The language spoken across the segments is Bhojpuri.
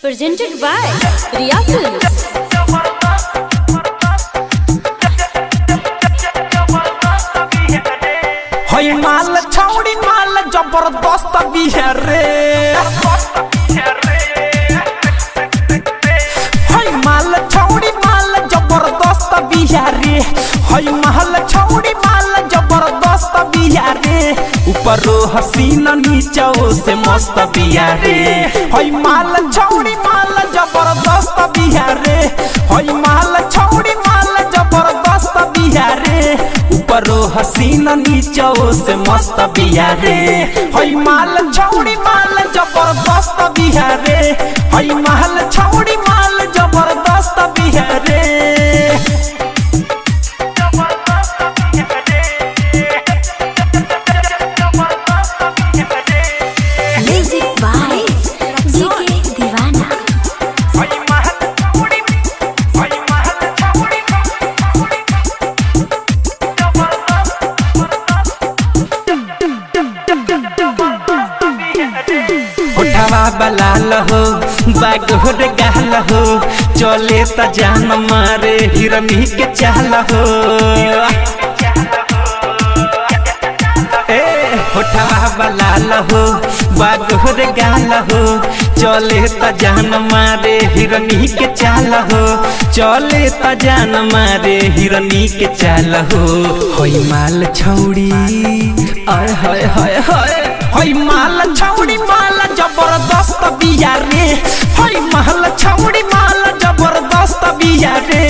Presented by Riya Films. हई माल छौड़ी माल जबरदस्त बिहे रे। हई माल छौड़ी माल जबरदस्त बिहे रे। हई माल छौड़ी माल जबरदस्त बिहे रे। ऊपर हसीना नीचा से मस्त बिया रे। हई माल छौड़ी माल जबरदस्त बिहे रे। हई माल छौड़ी माल जबरदस्त बिहे रे। ऊपर हसीना नीचा से मस्त बिया रे। हई माल छौड़ी माल जबरदस्त बिया रे। हई माल छौड़ी माल जबरदस्त बिया रे। Music by DK Divana. होठवा बलाल हो बागोर गाल हो चले त जान मारे हिरनी के चाल हो। ए होठवा बलाल हो बागोर गाल हो चले त जान मारे हिरनी के चाल हो। चले त जान मारे हिरनी के चाल हो। होई माल छौड़ी आय हाय हाय हाय। हई माल छौड़ी माल जबरदस्त बिया रे। हई माल छौड़ी माल जबरदस्त बिया रे।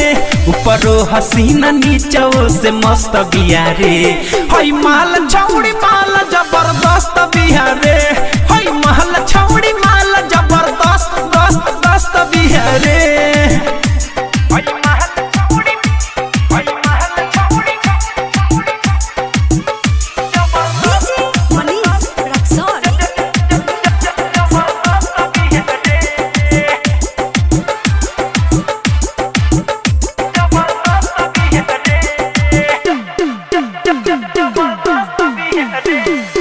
ऊपर हसीना नीचा से मस्त बिया रे। हई माल छौड़ी माल जबरदस्त बिया रे। हई माल छौड़ी माल जबरदस्त दस्त दस्त बिया रे। DJ Manish Raksol.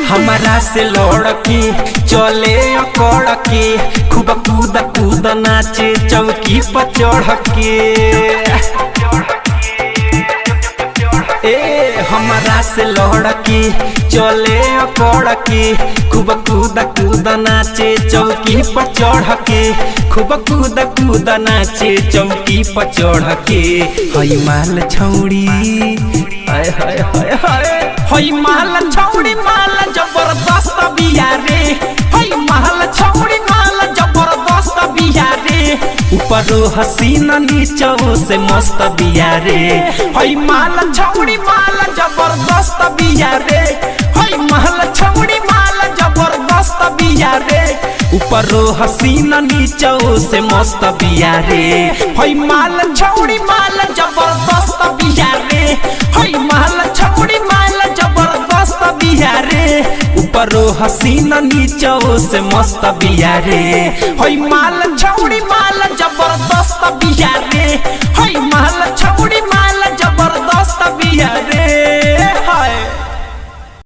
हमारा से लड़की चले अकड़की खूब कूद कूद नाचे चौकी पर चढ़ के। ए हमारा से लड़की चले अकड़की खूब कूद कूद नाचे चौकी पर चढ़ के। खूब कूद कूद नाचे चौकी पर चढ़ के। हई माल छौड़ी हाय हाय हाय हाय। हई माल छौड़ी माल जबरदस्त बिया रे। हई माल छौड़ी माल जबरदस्त बिया रे। ऊपर हसीना नीचा से मस्त बिया रे। हई माल छौड़ी माल जबरदस्त बिया रे। हई माल छौड़ी माल जबरदस्त बिया रे। ऊपर हसीना नीचा से मस्त बिया रे। हई माल छौड़ी माल जबरदस्त बिया रे। हई माल छौड़ी माल जबरदस्त बिया रे। ऊपर हसीना नीचा से मस्त बिया रे। हई माल छौड़ी माल जबरदस्त बिया रे। हई माल छौड़ी माल जबरदस्त बिया रे।